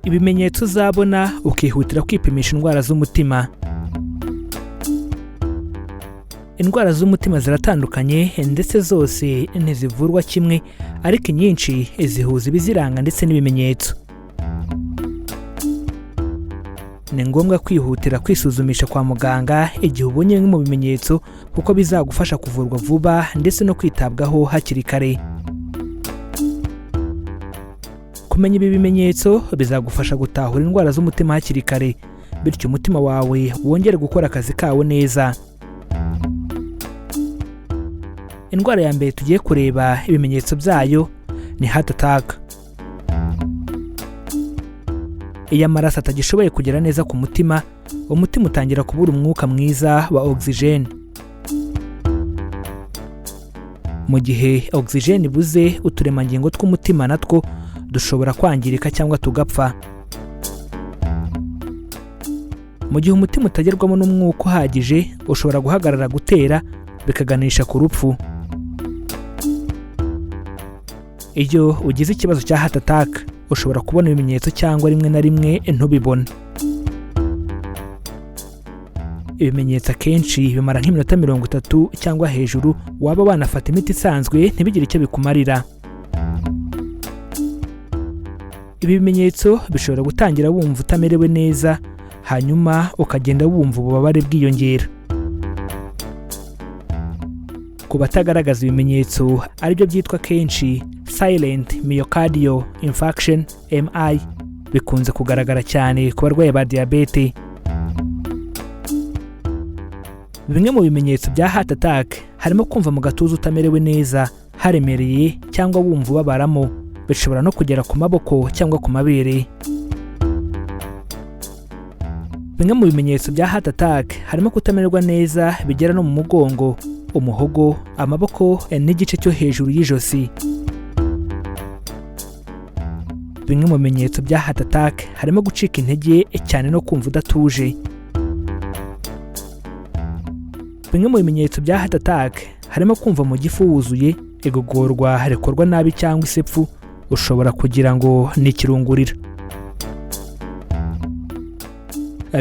Ibimenyetso uzabona ukihutira kwipimisha indwara z'umutima. Indwara z'umutima ziratandukanye, ndetse zose ntizivurwa kimwe, ariko inyinshi zihuza ibiziranga ndetse n'ibimenyetso. Ni ngombwa kwihutira kwisuzumisha kwa muganga igihe ubonye bimwe mu bimenyetso, kuko bizagufasha kuvurwa vuba ndetse no kwitabwaho hakiri kare. Kumenya ibi bimenyetso bizagufasha gutahura indwara z'umutima hakiri kare, bityo umutima wawe wongere gukora akazi kawo neza. Indwara ya mbere tugiye kureba ibimenyetso byayo ni heart attack. Iyo amaraso atagishoboye kugera neza ku mutima, umutima utangira kubura umwuka mwiza wa oxygen. Mu gihe oxygen ibuze, uturemangingo tw'umutima natwo dushobora kwangirika cyangwa tugapfa. Mu gihe umutima utagerwamo n'umwuka uhagije, ushobora guhagarara gutera, bikaganisha ku rupfu. Iyo ugize ikibazo cya heart attack, ushobora kubona ibimenyetso cyangwa rimwe na rimwe ntubibone. Ibimenyetso akenshi bimara nk'iminota 30 cyangwa hejuru, waba wanafata imiti isanzwe ntibigire icyo bikumarira. Ibi bimenyetso bishobora gutangira wumva utamerewe neza, hanyuma ukagenda wumva ububabare bwiyongera. Ku batagaragaza ibimenyetso, aribyo byitwa kenshi silent myocardial infarction, MI, bikunze kugaragara cyane ku barwayi ba diyabete. Bimwe mu bimenyetso bya heart attack harimo kumva mu gatuza utamerewe neza, haremereye cyangwa wumva ubabaramo, bishobora no kugera ku maboko cyangwa ku mabere. Bimwe mu bimenyetso bya heart attack harimo kutamererwa neza bigera no mu mugongo, umuhogo, amaboko n'igice cyo hejuru y'ijosi. Bimwe mu bimenyetso bya heart attack harimo gucika intege cyane no kumva udatuje. Bimwe mu bimenyetso bya heart attack harimo kumva mu gifu wuzuye, igogorwa rikorwa nabi cyangwa isepfu, ushobora kugira ngo ni ikirungurira.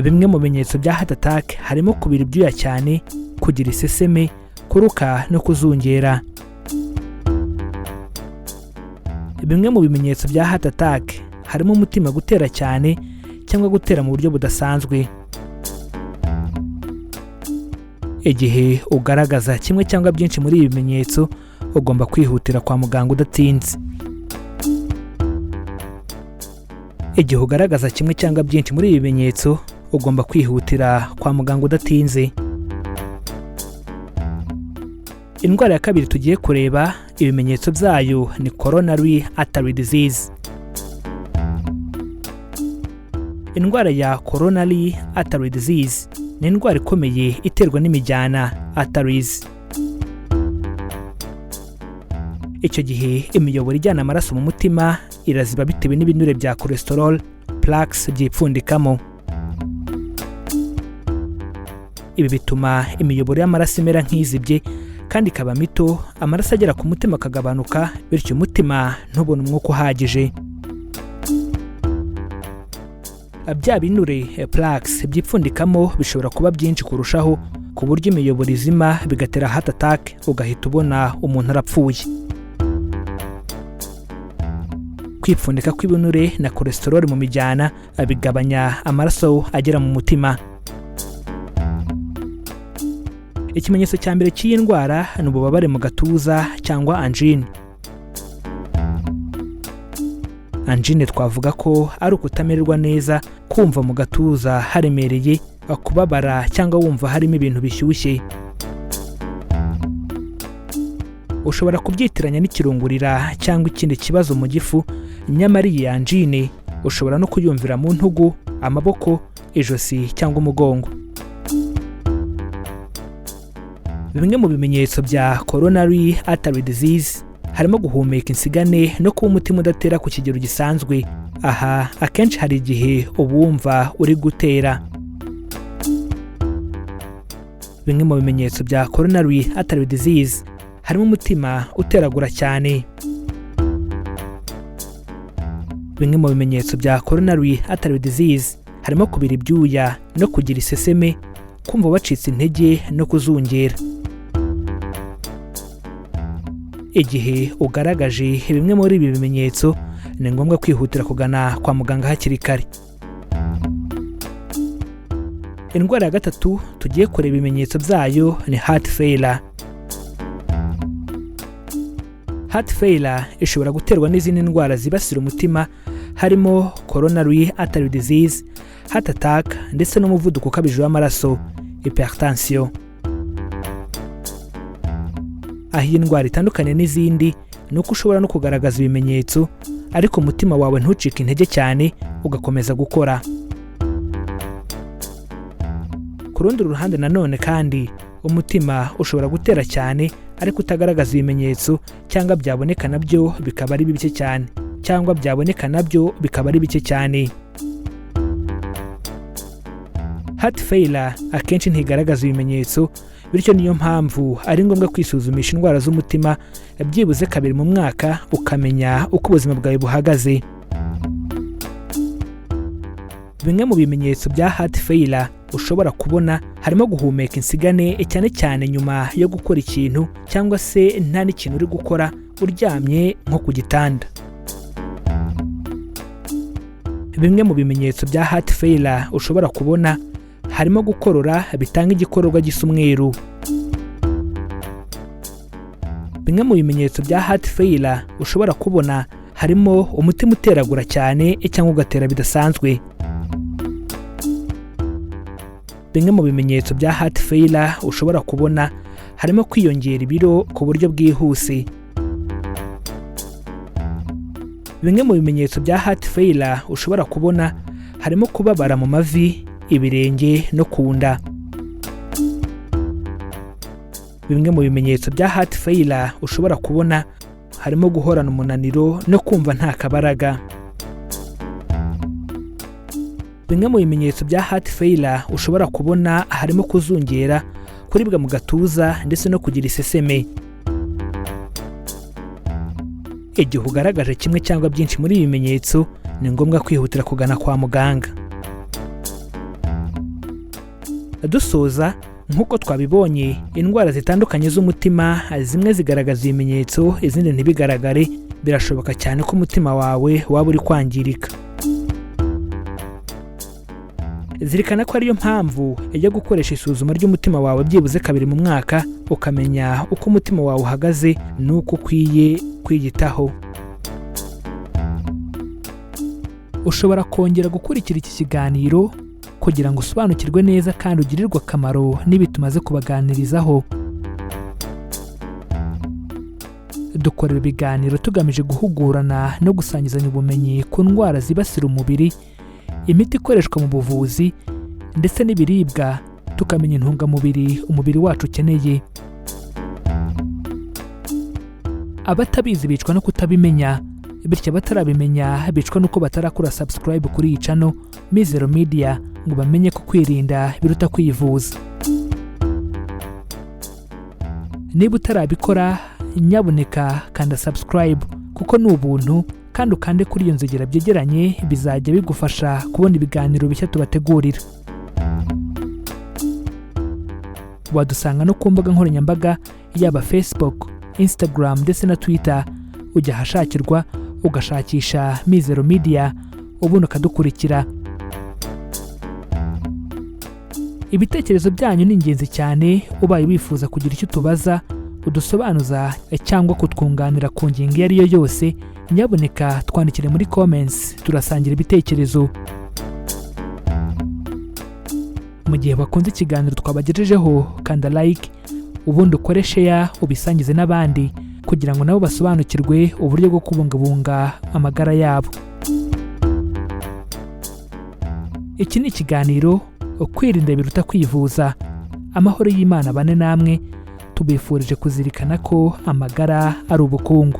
Bimwe mu bimenyetso bya heart attack harimo kubira ibyuya cyane, kugira iseseme, kuruka no kuzungera. Bimwe mu bimenyetso bya heart attack harimo umutima gutera cyane cyangwa gutera mu buryo budasanzwe. Igihe ugaragaza kimwe cyangwa byinshi muri ibi bimenyetso, ugomba kwihutira kwa muganga udatinze. Igihe ugaragaza kimwe cyangwa byinshi muri ibi bimenyetso, ugomba kwihutira kwa muganga udatinze. Indwara ya kabiri tugiye kureba ibimenyetso byayo ni coronary artery disease. Indwara ya coronary artery disease ni indwara ikomeye iterwa n'imijyana, arteries. Icyo gihe imiyoboro ijyana amaraso mu mutima iraziba bitewe n'ibinure bya cholesterol plaques byipfundikamo. Ibi bituma imiyoboro y'amaraso imera nk'izibye kandi ikaba mito, amaraso agera ku mutima akagabanuka, bityo umutima ntubone umwuka uhagije. Bya binure, plaques byipfundikamo bishobora kuba byinshi kurushaho, ku buryo imiyoboro izima, bigatera heart attack, ugahita ubona umuntu arapfuye. Kwipfundika kw'ibinure na cholesterol mu mijyana bigabanya amaraso agera mu mutima. Ikimenyetso cya mbere cy'iyi ndwara ni ububabare mu gatuza cyangwa angine. Angine twavuga ko ari ukutamererwa neza, kumva mu gatuza haremereye, kubabara cyangwa wumva harimo ibintu bishyushye. Ushobora kubyitiranya n'ikirungurira cyangwa ikindi kibazo mu gifu, nyamara iyi angine ushobora no kuyumvira mu ntugu, amaboko, ijosi cyangwa umugongo. Bimwe mu bimenyetso bya coronary artery disease harimo guhumeka insigane no kuba umutima udatera ku kigero gisanzwe. Aha akenshi hari igihe uba wumva uri gutera. Bimwe mu bimenyetso bya coronary artery disease harimo umutima uteragura cyane. Bimwe mu bimenyetso bya coronary artery disease harimo kubira ibyuya no kugira iseseme, kumva wacitse intege no kuzungera. Igihe ugaragaje bimwe muri ibi bimenyetso, ni ngombwa kwihutira kugana kwa muganga hakiri kare. Indwara ya gatatu tugiye kureba ibimenyetso byayo ni heart failure. Heart failure ishobora guterwa n'izindi ndwara zibasira umutima, harimo coronary artery disease, heart attack ndetse n'umuvuduko ukabije w'amaraso, hypertension. Aho iyi ndwara itandukanye n'izindi ni uko ushobora no kugaragaza ibimenyetso, ariko umutima wawe ntucike intege cyane, ugakomeza gukora. Ku rundi ruhande nanone kandi, umutima ushobora gutera cyane ariko utagaragaza ibimenyetso, cyangwa byaboneka nabyo bikaba ari bike cyane, cyangwa byaboneka nabyo bikaba ari bike cyane. Heart failure akenshi ntigaragaza ibimenyetso, bityo niyo mpamvu ari ngombwa kwisuzumisha indwara z'umutima byibuze kabiri mu mwaka, ukamenya uko ubuzima bwawe buhagaze. Bimwe mu bimenyetso bya heart failure ushobora kubona harimo guhumeka insigane, cyane cyane nyuma yo gukora ikintu cyangwa se nta n'ikintu uri gukora, uryamye nko ku gitanda. Bimwe mu bimenyetso bya heart failure ushobora kubona harimo gukorora bitanga igikororwa gisa umweru. Bimwe mu bimenyetso bya heart failure ushobora kubona harimo umutima uteragura cyane cyangwa ugatera bidasanzwe. Bimwe mu bimenyetso bya heart failure ushobora kubona harimo kwiyongera ibiro ku buryo bwihuse. Bimwe mu bimenyetso bya heart failure ushobora kubona harimo kubabara mu mavi, ibirenge no ku nda. Bimwe mu bimenyetso bya heart failure ushobora kubona harimo guhorana umunaniro no kumva nta kabaraga. Bimwe mu bimenyetso bya heart failure ushobora kubona harimo kuzungera, kuribwa mu gatuza ndetse no kugira iseseme. Igihe ugaragaje kimwe cyangwa byinshi muri ibi bimenyetso, ni ngombwa kwihutira kugana kwa muganga. Dusoza, nk'uko twabibonye, indwara zitandukanye z'umutima zimwe zigaragaza ibimenyetso, izindi ntibigaragare. Birashoboka cyane ko umutima wawe waba uri kwangirika. Zirikana ko ariyo mpamvu yo gukoresha isuzuma ry'umutima wawe byibuze kabiri mu mwaka, ukamenya uko umutima wawe uhagaze n'uko ukwiye kwiyitaho. Ushobora kongera gukurikira iki kiganiro kugira ngo usobanukirwe neza kandi ugirirwe akamaro n'ibi tumaze kubaganirizaho. Dukora ibiganiro tugamije guhugurana no gusangizanya ubumenyi ku ndwara zibasira umubiri, imiti ikoreshwa mu buvuzi ndetse n'ibiribwa, tukamenya intungamubiri umubiri wacu ukeneye. Abatabizi bicwa no kutabimenya, bityo abatarabimenya bicwa nuko batarakora subscribe kuri iyi channel Mizero Media ngo bamenye ko kwirinda biruta kwivuza. Niba utarabikora, nyabuneka kanda subscribe kuko ni ubuntu, kandi ukande kuri iyo nzogera byegeranye, bizajya bigufasha kubona ibiganiro bishya tubategurira. Wadusanga no ku mbuga nkoranyambaga, yaba Facebook, Instagram ndetse na Twitter. Ujya ahashakirwa ugashakisha Mizero Media, ubundi ukadukurikira. Ibitekerezo byanyu ni ingenzi cyane. Ubaye wifuza kugira icyo utubaza, udusobanuza cyangwa kutwunganira ku ngingo iyo ari yo yose, nyabuneka twandikire muri comments, turasangira ibitekerezo. Mu gihe bakunze ikiganiro twabagejejeho, kanda like, ubundi ukore share, ubisangize n'abandi kugira ngo nabo basobanukirwe uburyo bwo kubungabunga amagara yabo. Iki ni ikiganiro Kwirinda biruta kwivuza. Amahoro y'Imana bane namwe, tubifurije kuzirikana ko amagara ari ubukungu.